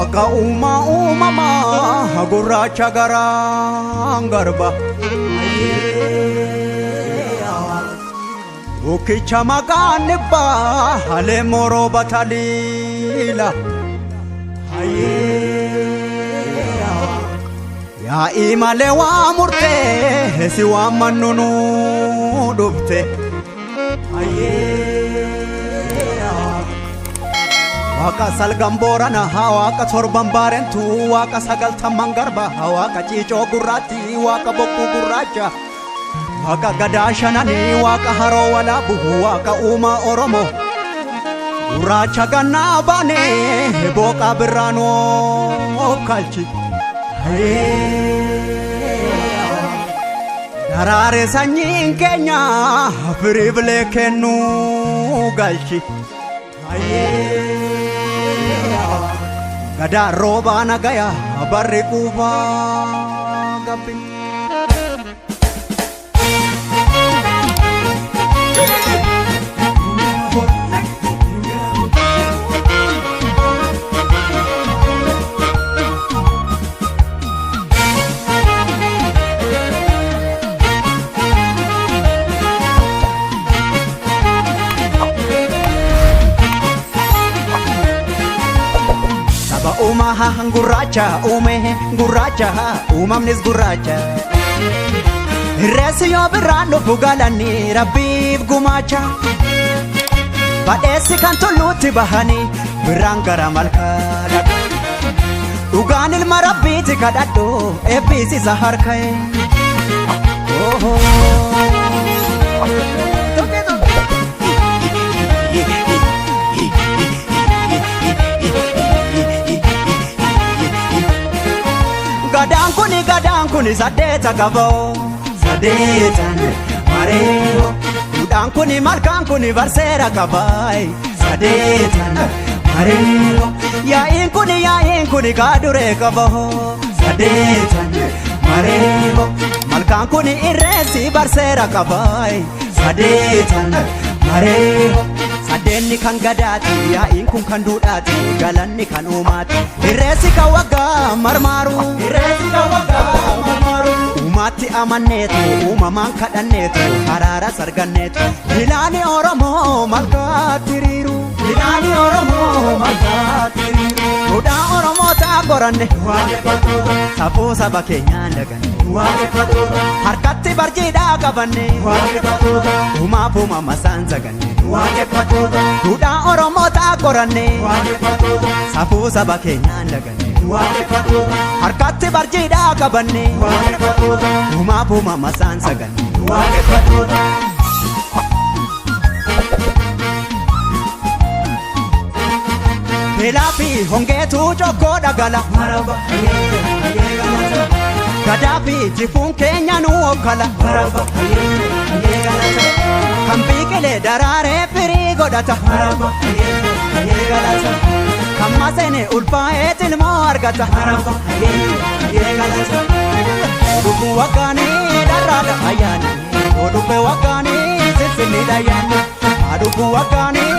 Waaqa uumaa uumamaa gurraacha garaan garba. Bukkicha maqaan dhibbaa halee morooba taliila. Yaa'ii malee waa murtee si waan mannu dhufte. Waaqa salgan boorana waaqa torban baarentu waaqa sagaltamman garba waaqa ciicoo gurraatti waaqa bokkuu gurraacha waaqa gadaa shananii waaqa haroo walaabu waaqa uumaa oromoo gurraacha gannaa baanee booqaa birraanoo kalchi. Daraare sanyiin keenya firii bilee kennuu galchi. Gadaan roobaa nagaya barri quufaa gabbi. Saba uumaa gurraacha uume gurraacha uumamnis gurraacha. Irreessi yoo birraan dhufu galanii rabbiif gumaacha. Badheessi kan tulluutti bahanii birraan gara malkaa dhaqu. Dhugaan ilma rabbiiti kadhadhu eebbisiisa harka'e. Gadaan kuni saddeeta qaboo. Saddeetan mareeho. Duudhaan kuni malkaan kuni barseera qabaay. Saddeetan mareeho. Yaa'iin kuni kaaduree qaboo. Saddeetan mareeho. Malkaan kuni irreessi barseera qabaay. Saddeetan mareeho. Saddeenni kan gadaati yaa'iin kun kan duudhaati galanni kan uumaati. Irreessi kan waggaa marmaaru. Irreessi kan waggaa marmaaru. Uumaatti amanneetu uumamaan kadhanneetu haraara sarganneetu. Ilaani Oromoo malkaatti hiriiru. Ilaani Oromoo malkaatti hiriiru. Duudhaa Oromoo ta'a qoranne. Waaqeffattoota. Safuu saba keenyaan daganne. Waaqeffattoota. Harkatti barjiidhaa qabanne. Waaqeffattoota. Uumaaf uumama isaan saganne. Waaqeffattoota. Duudhaa Oromoo ta'a qoranne. Waaqeffattoota. Safuu saba keenyaan daganne. Waaqeffattoota. Harkatti barjiidhaa qabanne. Waaqeffattoota. Uumaaf uumama isaan saganne. Waaqeffattoota. Beelaa fi hongeetu cokkoo dhagala. Gadaa fi jifuun keenya nu okkala. Kan biqilee daraaree firii godhata. Kan maseene ulfaa'ee tilmoo argata. Odubbu waggaanii dharraadha ayyaani. Odubbe waggaanii sinsinniidha ayyaani. Adubbu waggaanii.